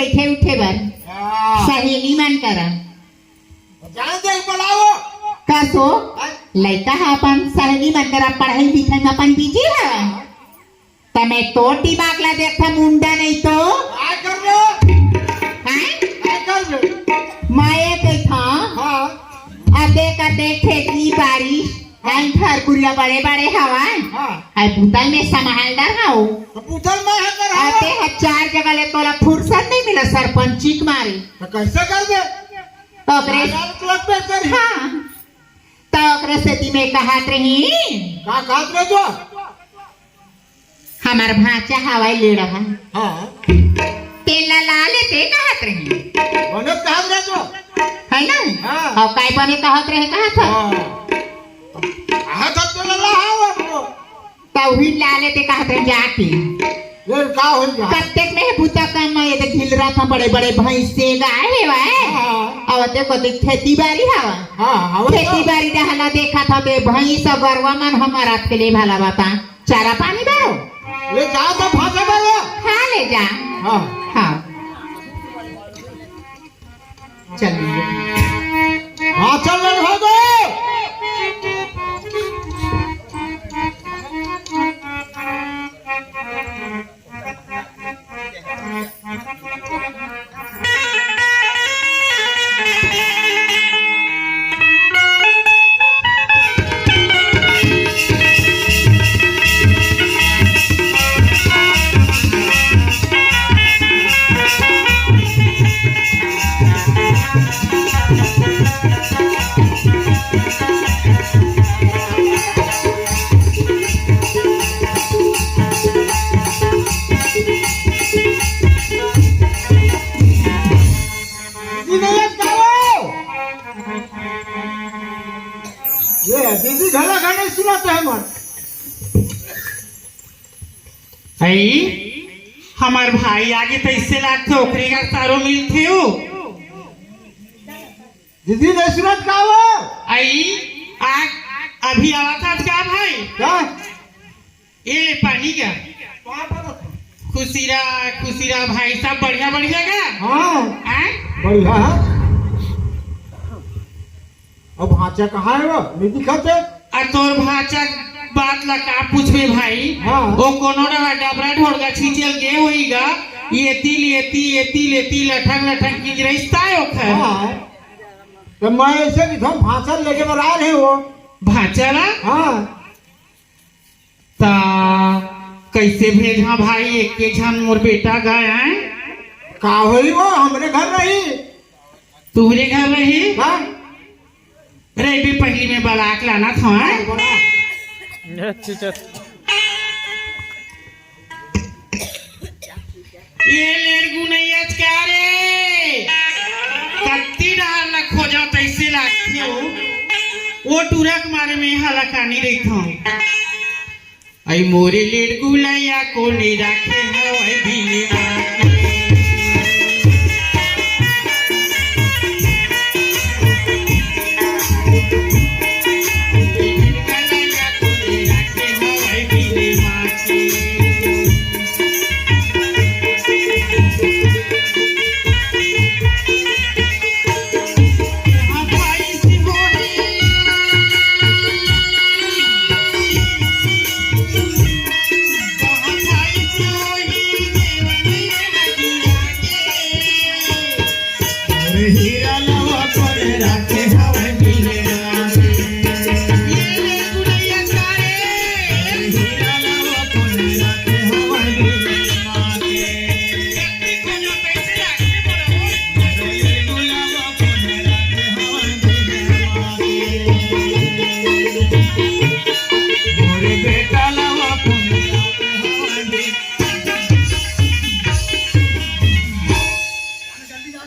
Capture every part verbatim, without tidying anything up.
बैठे उठे बर। हाँ। सहेली मन करा। जान दे, बुलाओ। का सो? हाँ। लइका ह अपन सहेली मन करा पढ़ाई लिखाई में अपन बिजी हवय। त मैं तोर दिमाग ला देखथंव, मुंडा नहीं तो। काय कर रहे हो? हैं? काय कर रहे हो? मैं ये कहिथंव, हाँ। अते कते खेती बारी, हाँ। घर कुरिया बड़े बड़े हवय। हाँ। अउ बुता में संभाल डर हव। तो बुता में है कर अउ हवा। ते ह चार जगह ले तोला फुर्सत नहीं मिला सरपंची के मारे। तो कैसे कर दे? तो ओकरे अदालत लग पे कर। हाँ। त ओकरे सेती में कहत रही। का कहत रहे जो? हमर भांचा हवय लेड़हा। हाँ। तेला ला लेते कहत रही। बने कहत रहे जो। है ना? हाँ। अउ काय बने कहत रहे कहत ह? हाँ। कहत ह तेला ला हवा को। त उही ला लेते कहत रहे जाके। ये का हो गया? कतेक में बुता कम ये देख हिलरा था बड़े बड़े भैंस से गाय हे वह। हाँ। अउ ते को देख खेती बारी हवा। हाँ, हवा तो। खेती बारी डहला देखा था बे भैंस अउ गरवा मन हमर रात के लिए भला बता। चारा पानी बरो। ले जाओ तो भांचा बरो। हाँ, ले जा। हाँ। हाँ। चल। हाँ, चल, ले भागो। दीदी नहीं है, क्या हो? ये दीदी घला घला सुनाते हैं मन। अई, हमर भाई आगे तइसे लागथे, ओकरे घर सारो मिलथे ओ। दीदी नहीं सुनत का हो? अई, आ, अभी आवत हस का भाई? का? ए, पानी का? खुशीरा, खुशीरा भाई सब बढ़िया, बढ़िया का? हाँ। हैं? बढ़िया है। अब भांचा कहाँ है वो? नहीं दिखाते। आ तोर भांचा बात ला का पूछबे भाई? हाँ। ओ कोनो ना डबरा ढोड़गा छींचे ल गे होई गा, एती लेती, एती लेती, लठंग लठंग की रहिस ताय ओखर। हाँ। तो मैं ऐसे भी हम भांचा लेके बर आए हैं वो। भांचा ला? हाँ। ता कैसे भेजहा भाई, एक के झन मोर बेटा गए हैं। का होई वो, हमरे घर रही। तुहरे घर रही? हाँ। अरे बे, पहली में बलाक लाना था, हैं? बड़ा। ये लेड़गू नहीं है क्या रे? कत्ती डहार ला खोजा तैसे लागथे हो। वो टूरा के मारे में हलाकानी रही था। आई मोरे लेड़गू ला या कोने राखे हवय बिने माँ के।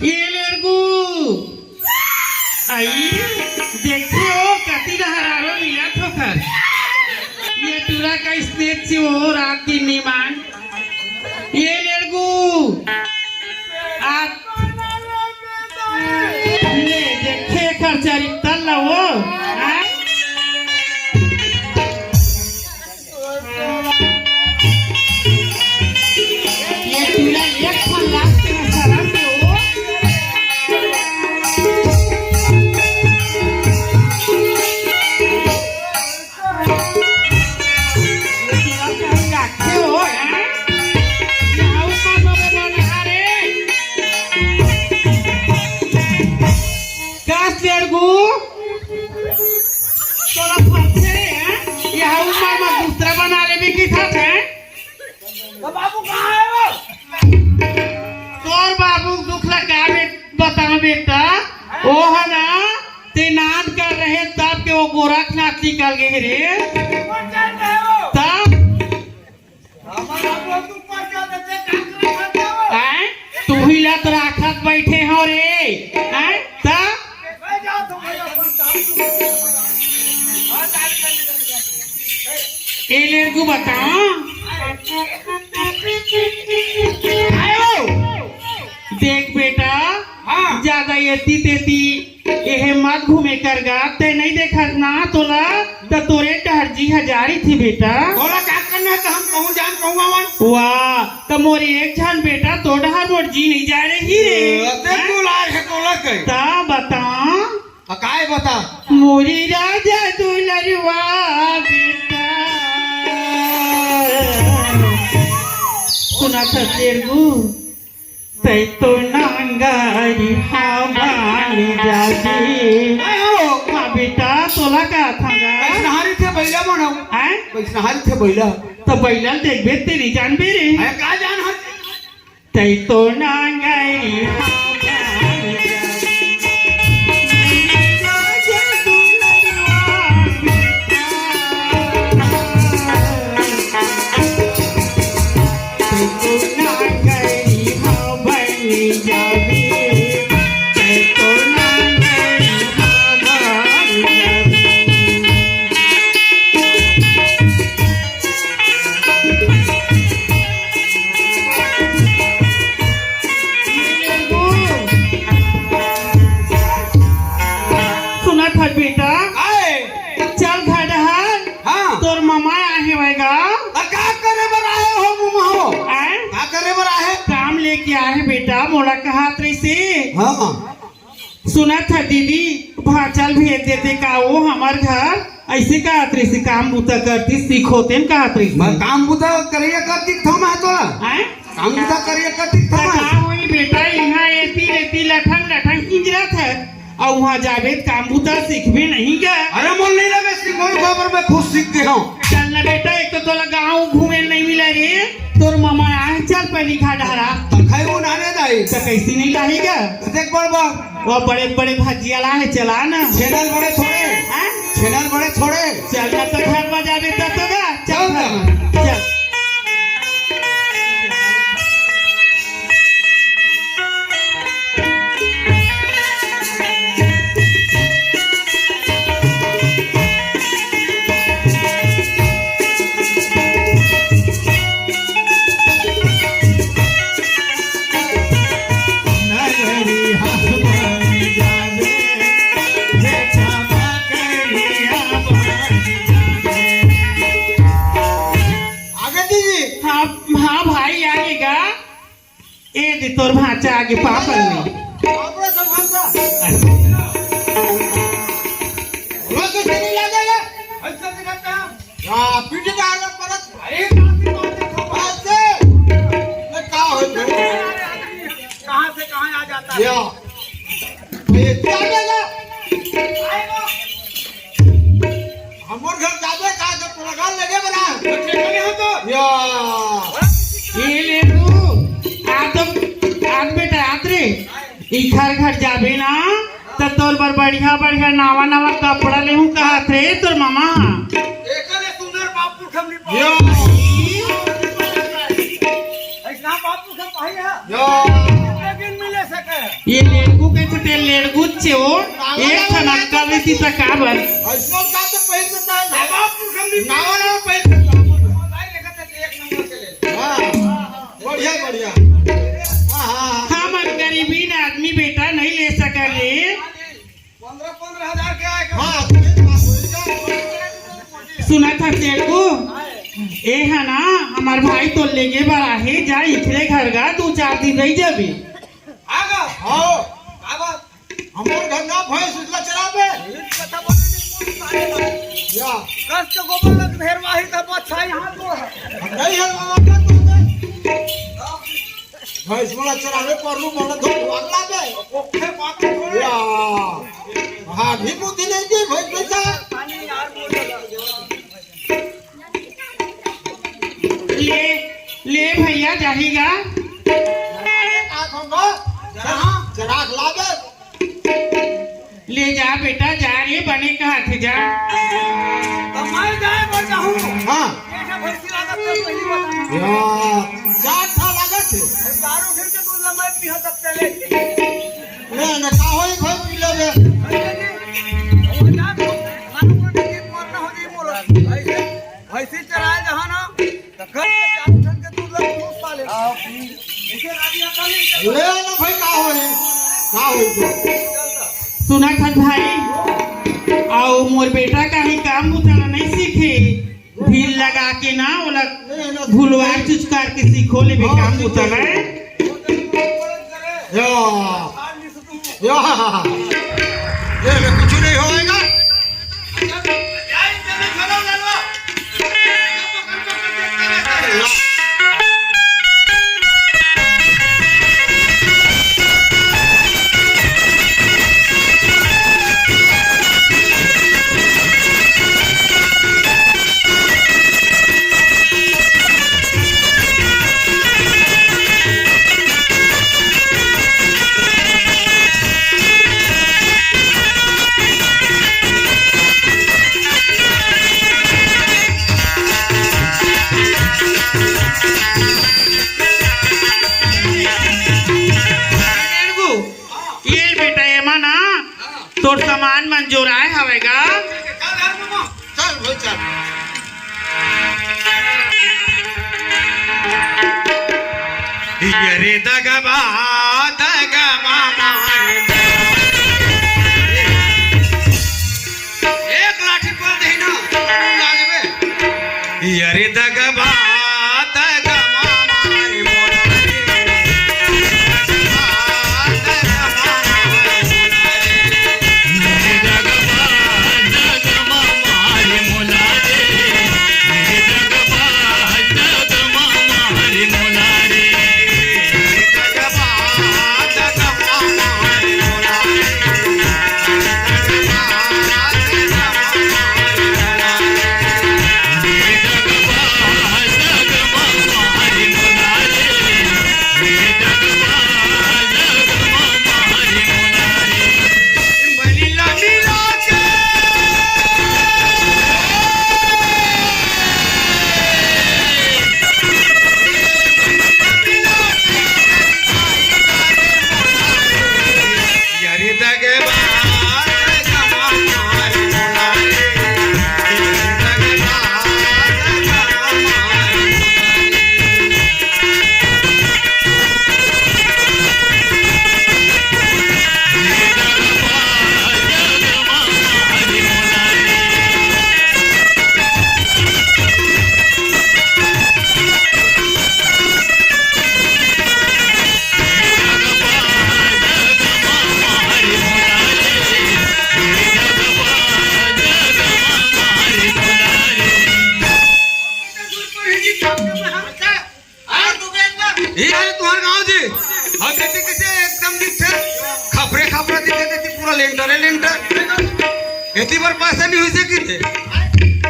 ये लेड़गू। आई, देखे हो, कति डहरारो मिलत हो कर। ये टूरा का स्नेह से वो रात दिन निमान। ये लेड़गू। आप ले देखे कर चरित्र ला वो। हाँ? ये टूरा एक ठन लात के सरस का शेरगू? तोला फंसे, हैं? यह उम्र में दूसरा बना लेबे के साथ, हैं? तो बाबू कहाँ है वो? तोर बाबू दुख ला का बे-, बताओ बेटा, वो है ना, ते नाद कर रहे तब के वो गोरखनाथ निकल गए रे। ऊपर चढ़ गए हो। तब? हमारा बाबू ऊपर चढ़ देते, काकरा खा जाओ। हैं? तू ही लत राखत बैठे हो रे। हैं? तब? ए लेरगू बता। आयो। देख बेटा, हाँ। ज्यादा एती तेती एहे मत घूमे कर गा, ते नहीं देखत ना तोला, त तोरे डहर जी हजारी थी बेटा। तोला का करना है त हम कहूँ जान कहूँ आवन। वाह, त मोर एक झन बेटा तो डहर मोर जी नहीं जा रही रे। ते तू लाए है तोला कहे। ता बता। आ, काय बता? मोरी राजा दुलरवा बेटा। सुना था शेरगू, तै तो नांगरी हवाई जाबे। काय हो? हाँ बेटा, तोला का था गा? वैष्णहारी थे बैला बनाओ। हैं? वैष्णहारी थे बैला। तो बैला देखबे तेरी जानबे रे। अरे का जान हर? तै तो नांगरी हवाई जाबे। सुनत हस बेटा? आए। चल घर डहर। हाँ। तोर ममा आहे वैगा। त का करे बर आए हो ममा हो? आए? का करे बर आए? काम लेके आए बेटा, मोला कहत रहिसे। हाँ। सुनत ह दीदी, भांचा ल भेज देते का वो हमर घर? ऐसे कहत रहिसे, काम बुता करती सीख होते न कहत रहिसे। मैं काम बुता करिया करती था मैं तोला। हैं? काम बुता करिया करती था त मैं। का होई बेटा, इहाँ एती लेती लठंग लठंग किंजरत है, अउ उहाँ जाबे त काम बुता सीखबे नहीं का? अरे मोल नहीं लगे सीखो, गोबर में खुद सीख गए हो। चल ना बेटा, एक तो तोला गाँव घूमे नहीं मिला रे, तोर ममा आए, चल पहली खा डहरा। त खाई वो नाने दाई। त कैसी नहीं लाही का? देख बड़ बा, वो बड़े बड़े भजिया ला है, चला ना। छेनल बड़े थोड़े। हाँ? छेनल बड़े थोड़े। चल ना तो घर बजा देता तो ना। चल चल ना। ना। चल। आगे दीदी। हाँ, हाँ भाई, आगे गा। ए दे तोर भांचा आगे पापड़ में। पापड़ तो भांचा। रोज तो चली लगे ले। ऐसा दिखाता है। या, पीछे का आगे परत। अरे, काफी बात है, तो बात से। मैं कहाँ हो गए? कहाँ से कहाँ आ जाता है? या। ये क्या लगा? आएगा। हमर घर जाबे का, जब तोला घर लेगे बना। तो ठेका नहीं हो तो? या। ए लेरगू, आ तो, आ बेटा, आत रे। इखर घर जाबे ना, त तोर बर बढ़िया, बढ़िया, नवा, नवा कपड़ा लेहूं कहत रे, तोर ममा। एकर ले सुंदर बाप पुरखा नहीं पाओ। या। ऐसा बाप पुरखा भाई है। या। लेकिन मिले सके। ये लेड़गू के तो तेल लेड़गू छे वो, एक ठन अक्कल रहिती त का बर? ऐसा का तो पहन के चाहे ना बाप पुरखा नहीं। नवा, नवा पहन के। भाई देखा तो एक नंबर के ले। हाँ। बढ़िया, बढ़िया। हाँ, हाँ, हाँ। हमन गरीबीन आदमी बेटा नहीं ले सकन रे। पंद्रह, पंद्रह हजार के आए। हाँ, तो ये बात हो गया। सुनत हस तेरे को? ए हा ना, हमर भाई तो लेगे बर आहे, जा इखरे घर गा, दू चार दिन रह जाबे। आगा। हाँ। आगा। हमर घर ना भैंस उजला चराबे। या। कस के गोबर लग ढेरवाही त बच्चा यहाँ तो है। हम नहीं है, बाबा, क्या करते? भैंस मोला चरावे परलू, मोला धो भाग लागे। ओखे बात थोड़े। या। हाँ, भी बुद्धि नहीं दी, भैंस बेचा। पानी यार, मोर ले, ले भैया, जाही गा। अरे, का कहूँगा? चरा, चराग लागे। ले जा बेटा, जा रे, बने कहत हे, जा। त मैं जाए बर जाहूँ। हाँ। ऐसा भैंसी लागत तो पहली बताऊँ। या, का था लागत हे? दारू फिर के दूध लमाए पीहा तब चले। ले ना, का होई, खोई पी लेबे। अरे जी, वो जा, मालूम नहीं कि मरना हो जी मोर। ऐसे भैंसी चराए जहाँ ना, त घर के चार ठन के दूध ला दूध पाले। ऐसे राजी आता नहीं। ले ना भाई, का होई? का होई तो? सुना था भाई, अउ मोर बेटा का ही काम बुता ला नहीं सीखे, ढील लगा के ना, ओला ले ना। भुलवार चुचकार के सीखो ले बे हाँ, काम सीखो। बुता ला। या। या। ये ले, कुछ नहीं होएगा। ये बेटा, एमा ना तोर सामान मन जोराए हवय गा। चल भाई चल। ये रे दगबा, दगबा मार। एक लाठी पर नहीं ना, लागबे। ये रे दगबा, दगबा मार मोर। ये है तुम्हारे गांव जी। हम कहते कैसे एकदम दिखते, खपरे खपरा दिखते थे, पूरा लेंटर है, लेंटर। एती बार पासा नहीं हो सकी थे,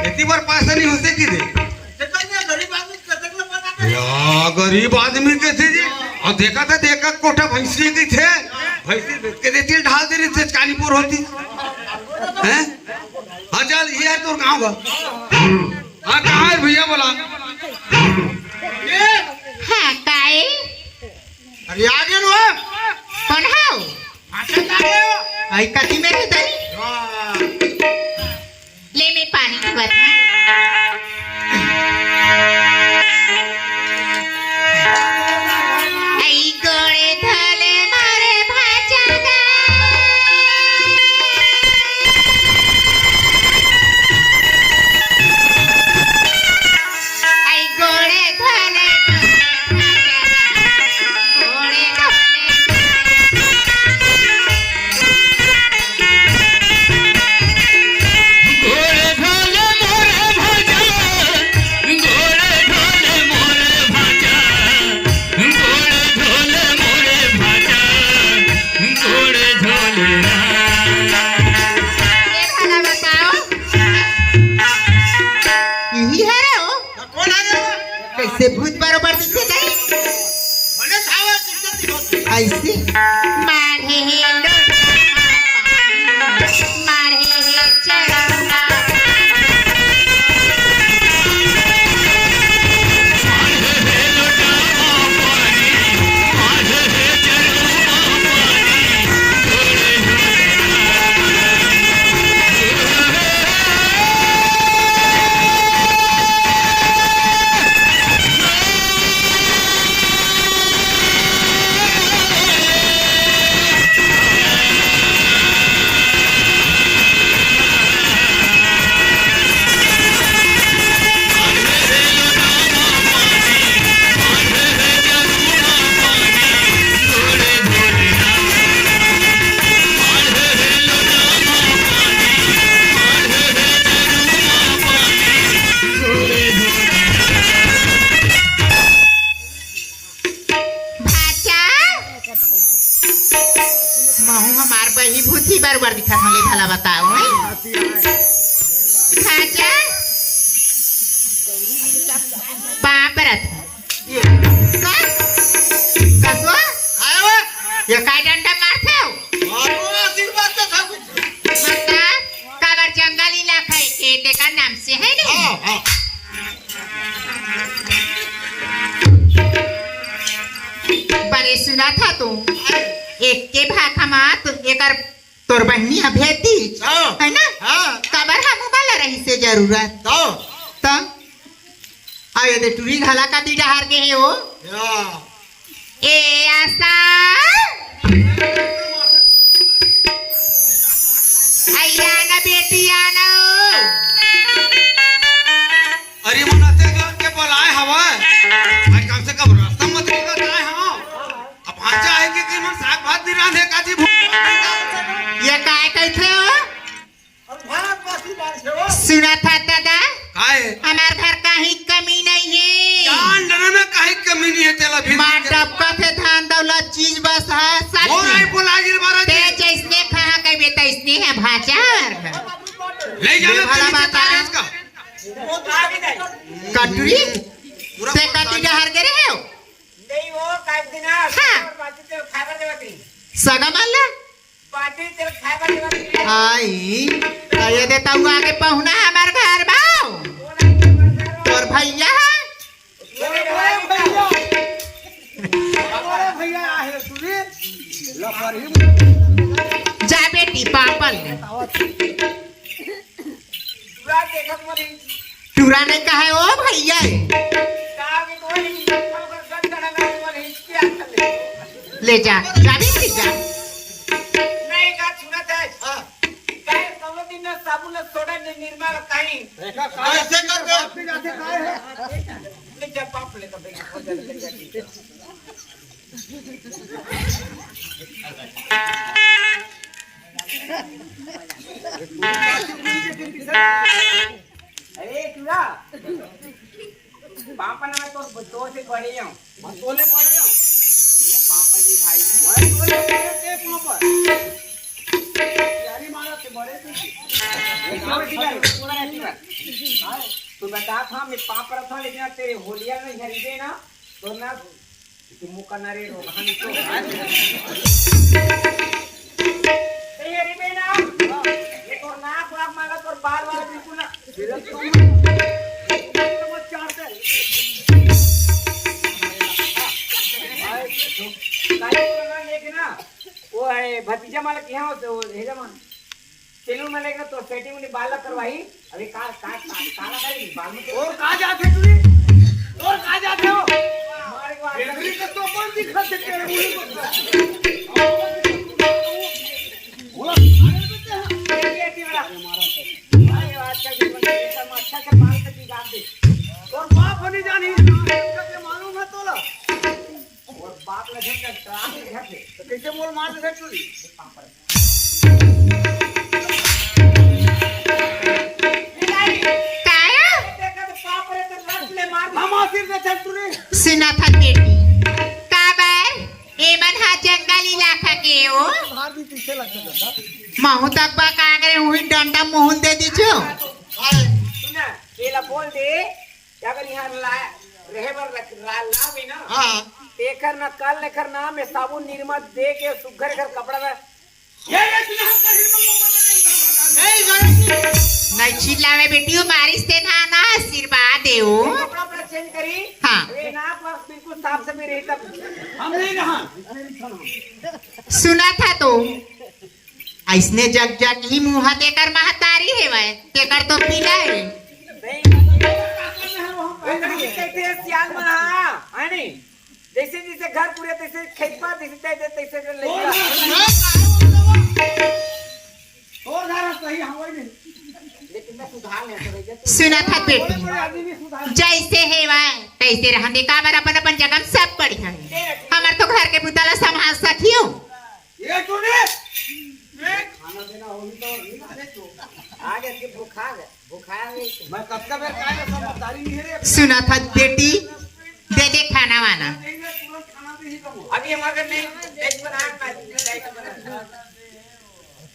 एती बार पासा नहीं हो सकी थे। या, गरीब आदमी कैसे जी? अउ देखा था, देखा कोठा भैंसी की थे, भैंसी के देती ढाल दे रही थे, कानीपुर होती। हैं? हाँ, चल, ये है तोर गाँव का। हाँ, कहाँ है भैया बोला? हाँ, काए? अरे, आ गए लो। कौन हो? भाषण आ गए हो। आई कथी में है दई? हाँ। ले, मैं पानी की बात में। आई गोड़े धले मारे भाचा दा। आई गोड़े धले, गोड़े धले। भले भला बताओ, हैं? खाजा? पाँव परत। का? कसवा? आए बे? ये काय डंडा मारत हव? मारो, आशीर्वाद तो था कुछ। बता, काबर जंगल इलाका हे के, तेकर नाम से हे नहीं? हाँ, हाँ। बने सुनत हँव तो, एक के भाखा मा तो एकर तोर बहिनी ह भेज दिस, हाँ। है ना? हाँ। काबर हमू ला रहिसे जरूरत। तो? त? अउ ये दे टूरी घला कती डहर गे हे ओ? या। ए आसा। अइया ना बेटी, आना ओ। अरे मन अतेक जोर के बलाए हवय। भाई कम से कम रास्ता मत निकल जाए हवय। अब भांचा हे कि, कि मन साग भात नइ रांधे का जी, भूख ये काय कहिथे हो? अब भात बासी डाल छे हो। सुनत हस दादा? काय? हमर घर काहीं कमी नइ हे। जान डरे में काहीं कमी नइ हे, तेला भी माँ डबकत हे, धन दौलत चीज बस हे, सब मोर चीज। आई बोला गिर बारा ते जी। जइसने कहा कहिबे तइसने हे भांचा। ले जाना ले भला तेरी बता। तारीफ का। कटुरी? पूरा ते कति डहर गे रहे हो? नहीं वो, काट देना। हाँ। और बाटी तेल खाए बर देवत रही। सगा माला? बाटी तेल खाए बर देवत रही। आई, त ये दे तउआ के पहुना हमर घर बाव। कौन है तेरे घर में? तोर भइया हे? वो नहीं, वो नहीं, वो नहीं। बड़े भइया आहे सुनील, लफर ही। जा बेटी, पापल। टूरा देखत मत ही। टूरा नइ कहे ओ भइया। का भी कोई नहीं, ओकर गंद डला मत ही, क्या कर ले? ले जा, जा भी ले जा। नहीं का सुनत हे। हाँ। काहे कौनो दिन ना साबुन ना सोडा ना निरमा काहीं। देखा, काहे ऐसे कर दे। बाप भी जाते काहे है? ले जा, बाप ले तो भाई। अरे टूरा, पापा ना तो, तो से बड़े हूँ। मैं तोले बड़े हूँ। मैं पापा जी भाई। मैं तोले बड़े, ते पापा। यारी मारा ते बड़े तू। हाँ, ठीक है, पूरा है, ठीक है। हाँ, तू बता था, मैं पापा था, लेकिन तेरे होलिया में घर ही ना, तो ना तू मुका ना रे, रोगन तो। ए, अरे बेना, ये तोर नाक वाक मांगा, तोर बाल वाल बिल्कुल ना। काहे तो ना लेके ना, वो है भतीजा माला के यहाँ होते, वो है जमा। चलो मैं लेकर तो सेटिंग उन्हें बाल करवाई। अरे का, का, का, काला करेगी बाल में तो। और कहाँ जाते तू? और कहाँ जाते हो? हमारे को आज बेगरी का तो कौन दिखा सकते हैं? बोलो। ये, ये, ये, ये, अरे आज का जीवन में ये सब अच्छा से बाल का बिगाड़ दे। और बाप होने जानी, मालूम है तोला? और बाप ने घर का काम नहीं घर पे। तो कैसे बोल मार दे तू? काय? सुनत हस बेटी, काबर? एमन हा जंगल इलाका के ओ। महूँ तक बा का करे, उही डंडा मुहुन दे दीजो। सुना, एला बोल दे, अगर यहाँ ला-, रहे बर रख-, ला-, लावे ना, हाँ। तेकर ना कल, एकर ना में साबुन निरमा दे के सुग्घर एकर कपड़ा में नहीं चिल्लावे बेटी, वो मारिस ते ना, ना आशीर्वाद दे वो। कपड़ा पूरा चेंज करी। हाँ। अरे नाक वाक बिल्कुल साफ सफाई रही तब। हम नहीं रहा। सुनत हस तो, अइसने जग जग ही मुँह तेकर महतारी हेवय, तेकर तो पीला हे। नहीं, नहीं, नहीं, सियान मन हा, है नहीं? जैसे जैसे घर पूरे तैसे खेत पा, जैसे तैसे तैसे कर ले। तोर धारा सही हवय नहीं। लेकिन मैं सुधार ले तो भैया, तू सुनत हस बेटी, बड़े आदमी सुधार। जैसे हेवय तैसे रहन दे, काबर अपन अपन जगह में सब बढ़िया हे। हमर तो घर के बुता ला संभाल सकियो। ये तूने खाना देना होही तो नहीं खाने तो। आ गया कि भूखा गया। मैं कतका बेर काहे समझदारी नहीं है रे। सुनत हस बेटी, दे दे खाना वाना। अभी हमारे घर में एक बार आया, मैं, मैं, मैं,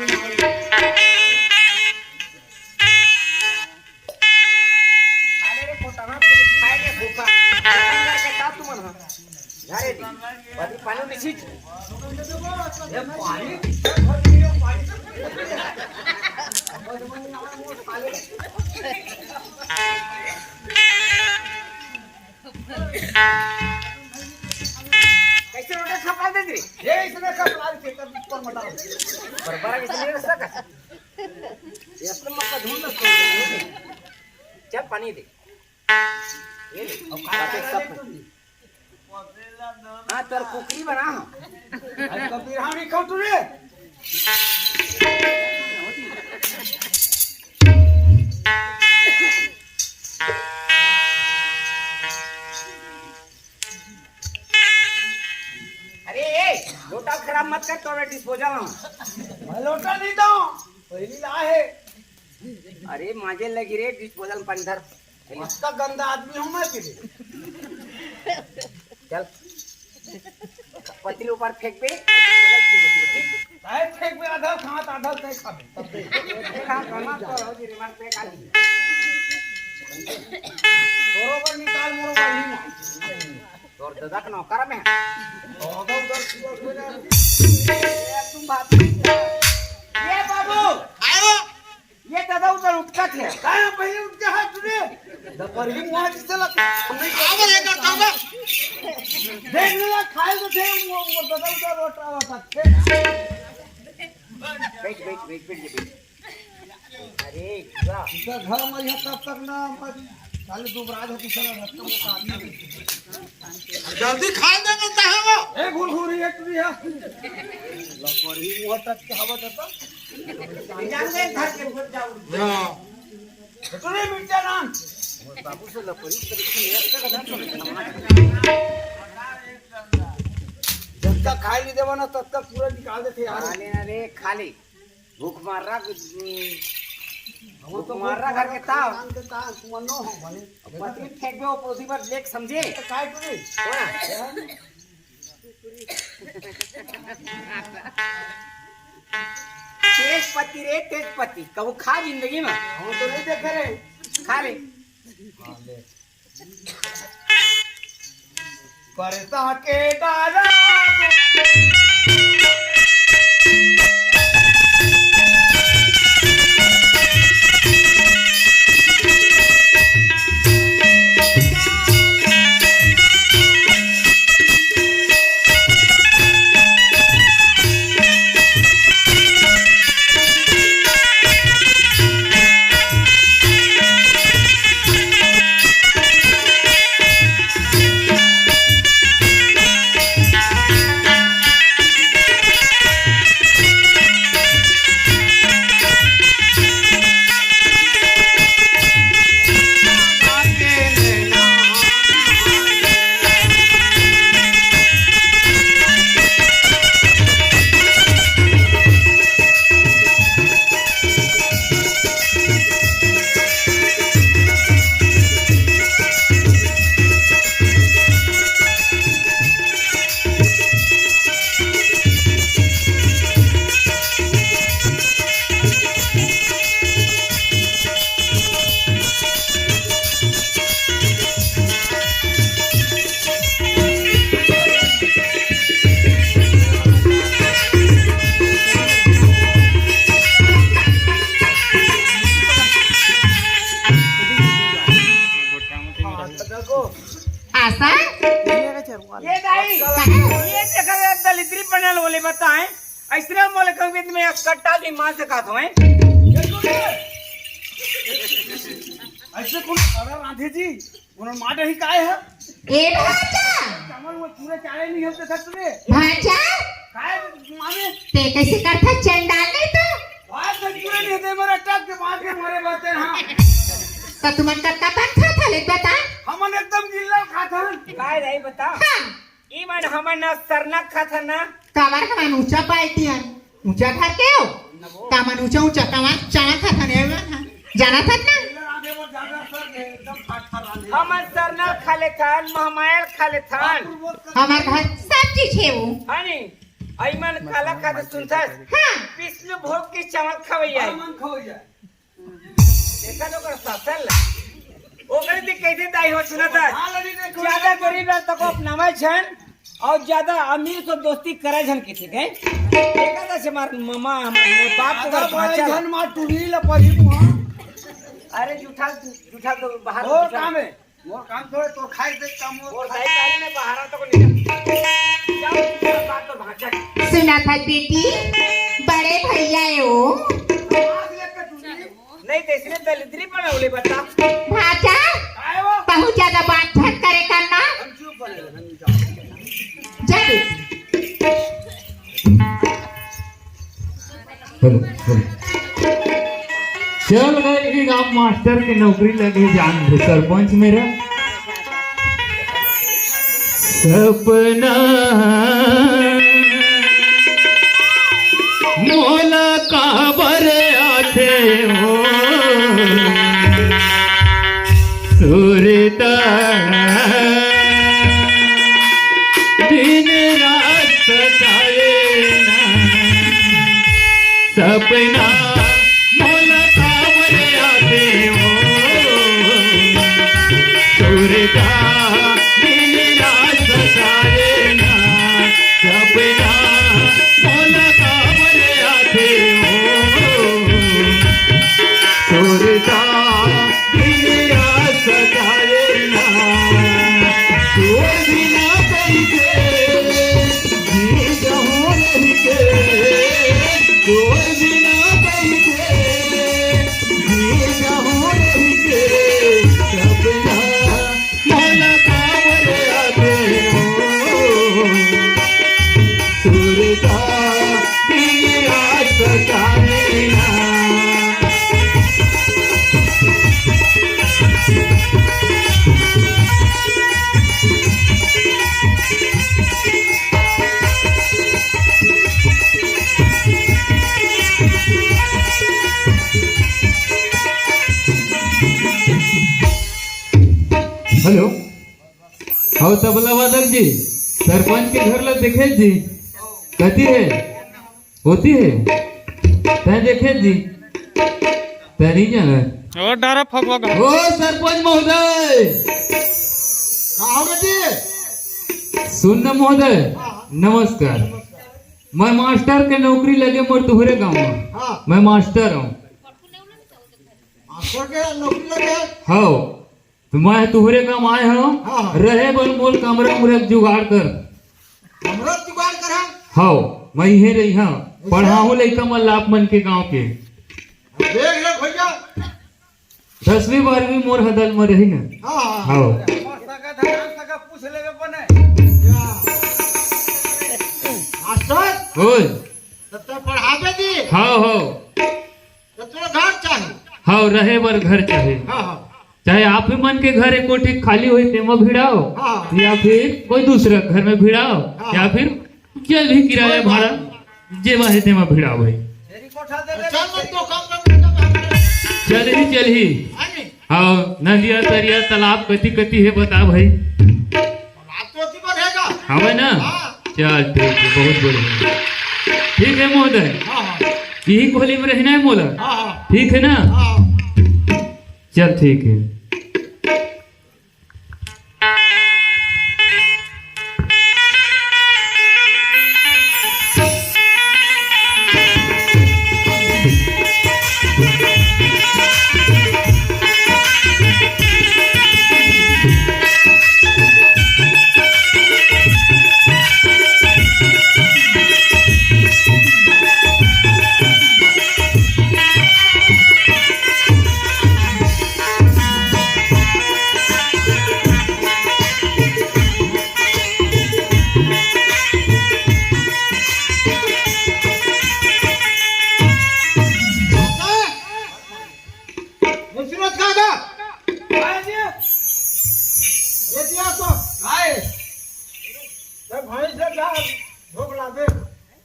अरे रे, कोटवा तो खाए के भूखा। अंदर के का तुमन ह? अरे रे, पानी, पानी नहीं छीट। ये पानी, पानी। कैसे रोटा खपा दे रे? ये इसने खपा दे, तब ऊपर मटा। बरबरा इसने रस्ता का। ये अपने मत का ढूंढ लो। चल पानी दे। ये ले, अब खा के सब। हाँ, तोर कुकरी बना। आज कबीर हाँ नहीं खाऊ तू रे। अरे ए, लोटा खराब मत कर, तोरे डिस्पोजल हूँ। मैं लोटा नहीं दो, पहली ला है। अरे माजे लगी रे, डिस्पोजल पानी धर। मस्त गंदा आदमी हूँ मैं फिर। चल, पतरी ऊपर फेंक दे। काहे फेंक दे? आधा खात, आधा तय खाबे। तब दे। देखा, गमा तो हो जी, रिमांड पे काली। तोरो पर निकाल, मोरो पर ही मार। तोर दादा का नौकर में। दादा उधर सुबह सुबह। ए, तुम बात। ये बाबू। आयो। ये दादा उधर उठकत हे। काय पहिले उठके हाथ तुझे? दपरही मुहा जिसला. काय बोले का, काय बोले? देख लेला, खाए तो थे, वो, वो दादा उधर रोटा रोटा थे. बैठ, बैठ, बैठ, बैठ, बैठ. अरे, जा. इधर घर में यह तब तक ना, मत, चालू दुबराज होती चला, रस्ता में तो आदमी. जल्दी खा ले, बनता है वो. ए, घुरघुरी, एक भी है. लपरही मुहा तक के हवा देता. जान दे, घर के भूत जाऊ. हाँ. छोटे मिर्चा नाम. बाबू से लपरी परीक्षा नहीं रखते का. जब तक खाए नहीं देवा ना, तब तक पूरा निकाल देते यार. खा लेना रे, खा ले. भूख मार रहा, कुछ, हम भूख तो मार रहा घर के ताव. ताव, ताव, तुम नो हो भाई. पत्नी फेंक दो, उसी पर देख समझे. तो काय करी? कौन है? तेज पत्ती रे, तेज पत्ती. कबू खा जिंदगी में. हम तो नहीं देखे रे. खा ले. परता के डाला. आशा? ये दाई, ये जगह दलिद्री बनल बोले बताएं, ऐसने मोले कहबे त मैं कट्टा के मां से कहत हों. अइसे कोनो, अरे राधे जी, कोनो मार डरही काय हे? ए भांचा! चावल वो पूरा चाले नहीं हम तो सच में। भांचा! काय माने? ते कइसे करथा चंडाल नहीं तो? बात तो पूरे नहीं दे, मेरा टक के बात के मारे बाते, हाँ। त तुमन कतका बन खाथा ले बता? हमन एकदम गिल्ला खाथन। काय रही बता? हाँ। ई मन हमन ना सरना खाथन ना। काबर हमन ऊंचा पार्टी हन, ऊंचा घर के हो। कामन ऊंचा ऊंचा कामन चाना खाथन, ए मन ह। जानथस ना? हमन सरना खा लेथन, महमायल खा लेथन। हमर घर सब चीज हे वो। हानी, अई मन काला खाथे सुनथस? हाँ। पिछले भोग के चावल खवैया। देखा तो ओकर फसल ला। ओकरे ते कहिथे दाई हो सुनथस? ज्यादा गरीब ला तको अपनावे झन। अउ ज्यादा अमीर से दोस्ती करे झन कहिथे, कहे? देखा था से हमार मामा, हमार, हमार बाप को आधा बड़ा भांचा। झन मार टूरी ला परी मुहा। अरे जूठा, जूठा तो बाहर ओ जूठा। काम हे। मोर काम थोड़े तोर खाए दे काम मोर मोर खाए। दाई तारी ने बाहर तो को निकल। जाओ, बात तो भांचा। सुनथस बेटी, बड़े भैया हे वो। आग लेके टूरी। नहीं तो इसने दलिद्री बनावले बता। भांचा, काय वो? बहुत ज्यादा बात झट करे करना। हम चुप करे, हम जाओ। जा बेटी। Hello, hello. चल गए कि गांव मास्टर के नौकरी लगे जान दे सरपंच मेरा। सपना मोला काबर आथे हो सुरता, दिन रात सताए ना। सपना मोला काबर आथे हो सुरता, दिन रात सताए ना। सपना मोला काबर आथे हो सुरता, दिन रात सताए ना। तोर बिना कइसे जी जहूं रहिके, तोर बिना कइसे जी जहूं रहिके, सपना मोला काबर आथे हो सुरता, दिन रात सताए ना। हेलो, हव तबला वादक जी, सरपंच के घर ला देखे जी, कति हे? ओती हे? तैं देखे जी? तैं नहीं जाना? ओ डारा फगवा का। ओ सरपंच महोदय! का हो जी? सुन न महोदय, हाँ। नमस्कार। मैं मास्टर के नौकरी लगे मोर तुहरे गांव में। हाँ। मैं मास्टर हूँ। मास्टर के नौकरी लगे? हाँ। त मैं तुहरे काम आए हंव। हाँ, हाँ। रहे बर मोल कमरा उमरा के जुगाड़ कर। कमरा जुगाड़ कर, हाँ? हव, मैं इहें रही हंव। अच्छा। पढ़ाहूं लइका मन ला आप मन के गांव के। देख ले भैया। दसवीं बारहवीं मोर हदल में रही न। हाँ, हाँ। हव। मोर सगा धन, सगा पूछ लेबे बने। या। मास्टर। ओए। तब तो पढ़ाबे जी। हव, हव। त तोर घर चाही? हव, रहे बर घर चाही। हाँ, हाँ। चाहे आप ही मन के घर एक कोठी खाली होही, तेमा भिड़ाव, हाँ। या फिर कोई दूसरा घर में भिड़ाव, हाँ। या फिर जो भी किराया कोई बात भाड़ा नहीं। जेमा हे, तेमा भिड़ाव भाई। चल, तो कम, कम, कम, कम। चलही, चलही। हाँ जी। हाँ, नदिया, तरिया, तालाब कति, कति हे बता भाई। बात तो अच्छी बात है का? हवे ना? हाँ। चल, ठीक है, बहुत बढ़िया। ठीक है महोदय। हाँ, हाँ। यही कोहली में रहना है मोला? हाँ, हाँ। ठीक है ना? हाँ। चल, ठीक है। ये दिया तो। काय? जब भैंस ले जा, धोक लाबे।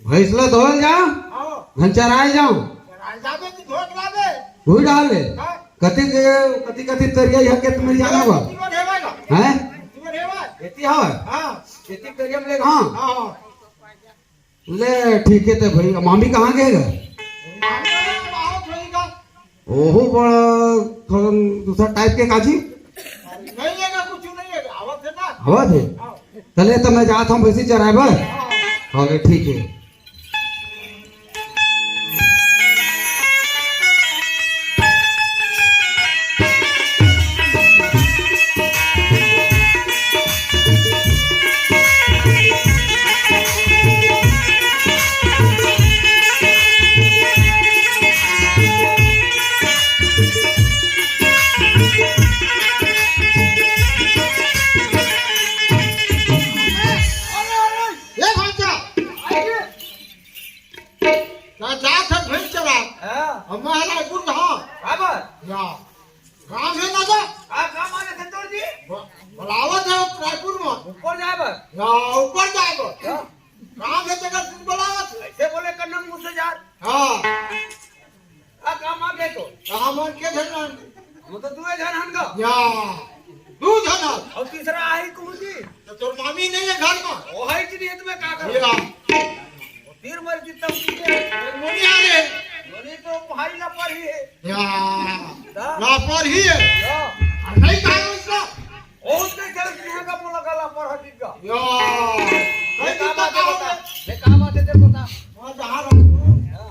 भैंस ले धोल जा, हाँ। घन चराए जाओ। चराए जाबे कि धोक लाबे। हुई डाल ले। हाँ। कति के, कति, कति तरिया यहाँ के तुम्हें जाना बा? तुमर हेवा ना। हैं? तुमर हेवा। खेती हवा? हाँ। खेती तरिया में ले, हाँ। हाँ। ले, ठीक है, तो भाई, मामी कहाँ गए गा? मामी आवत होई गा। ओहो, बड़ा थोड़ा दूसरा टाइप के काजी? नहीं है ना, कुछ नहीं है, आवत है ना। आवत है? हाँ। चले, तो मैं जात हूँ भैंसी चराए बर। हाँ। हाँ, ले, ठीक है। ए भांचा, का जात है भैंस चरा? हाँ। हम महाराज गुरु हाँ। का बर? या। काम है ना तो? का काम आने संतोष जी? ब-, बुलावत है रायपुर में। ऊपर जाए बर? या, ऊपर जाए बर। हाँ। काम है तो कर तुम बुलावत है। ऐसे बोले करना मुंह से यार। हाँ। का काम आ गए तो? कहाँ मन के झन आन? हम तो दुए झन हन गा। या, दू झन हन। और तीसरा आई कौन जी? तो तोर मामी नहीं है घर में? ओ है जी, नहीं तो मैं का करूँ? या। वो तीर मर की तब की है। नोनी आ रहे। नोनी तो भाई ला पर ही है। या, दा? ला पर ही है। या। और नहीं कहा उसका? ओ उसके घर की है का बोला का ला पर हकीक का। या। ये नहीं का बात है बता। बता? ये का बात है तेरे बता? वहाँ जहाँ रहूँ। हाँ।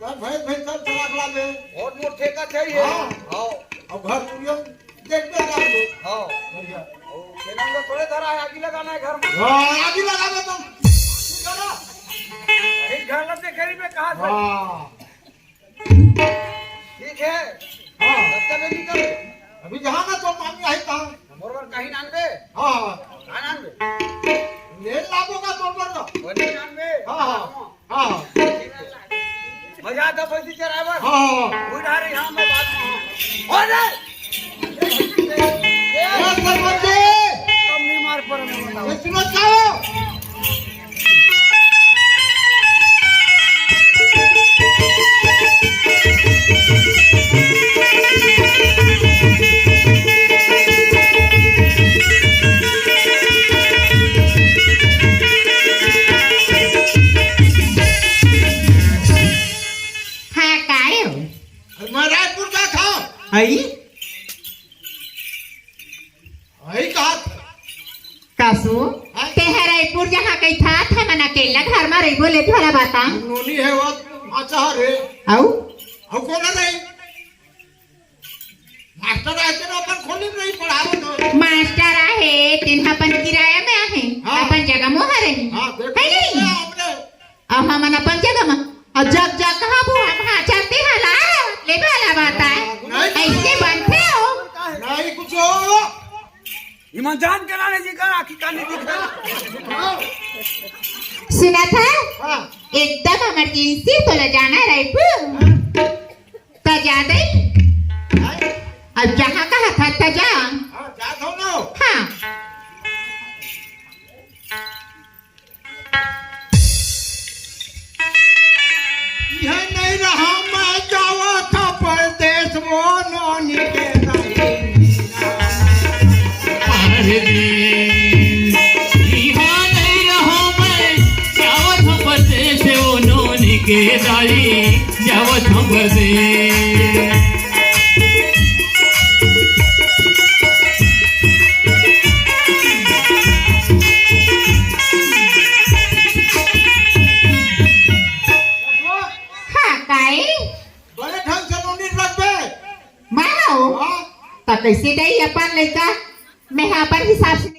घर भैंस, भैंस सब चला खड़ा दे। बहुत मोट ठेका चाहिए। हाँ। हाँ। अब घर दुनिया देखते जा दो। हाँ। बढ़िया। ओ, केना में थोड़े धरा है, आगी लगाना है घर में। हाँ, आगी लगा दे तुम। करो। अरे घर लगे करीब में कहाँ से? हाँ। ठीक है। हाँ। तब तक निकल। अभी जहाँ ना तो मामी आई तहाँ। मोर बर कहीं नानबे? हाँ, हाँ। कहाँ नानबे? ले लाबो का तोर बर का? वही नानबे? हाँ, हाँ। हाँ, हाँ। मजा आता पैसे चराए बर? हाँ, हाँ। उठा रही, हाँ, मैं बात में हूँ। हो जाए। ए, सरपंच जी। कम नहीं मार पर मैं बताऊँ। ये सुनो, जाओ। हाँ, काय हो? अरे, मैं रायपुर जात हँव। हई? हई कहा था। कासू, हाँ? तेहा रायपुर जहाँ कही था, था मन अकेला घर में रहिबो ले थोड़ा बता। नोनी है वो, अच्छा रे। आऊ? आऊ कौन है नहीं? मास्टर आए थे ना, अपन खोली नहीं पढ़ावत हो। मास्टर आहे, तेन ह अपन किराया में आहे, हाँ। अपन जगह मोहा रही। हाँ, देखो है नहीं? ना आपने। अब हमन अपन जगह में, और जग जग कहाँ वो हम हाँ चलते हैं ला, ले वाला बात है। नहीं। ऐसे बनते हो। नहीं कुछ हो। ईमान जान के लाने जी कर आखी कानी दिखे। सुना था? हाँ। एकदम इमरजेंसी तोला जाना है रायपुर। त जा दे। अब जहाँ कहा था त जा। हाँ, जा दो ना। हाँ। इहाँ नहीं रहा मैं जावत हँव परदेस मोर नोनी के दाई। अरे रे, इहाँ नहीं रहा मैं जावत हँव परदेस ओ नोनी के दाई, जावत हँव परदेस। हाँ, काई? बड़े ढंग से नोनी रखबे। मैं हो? हाँ। त कैसे दई अपन लइका? मैं हा अपन हिसाब से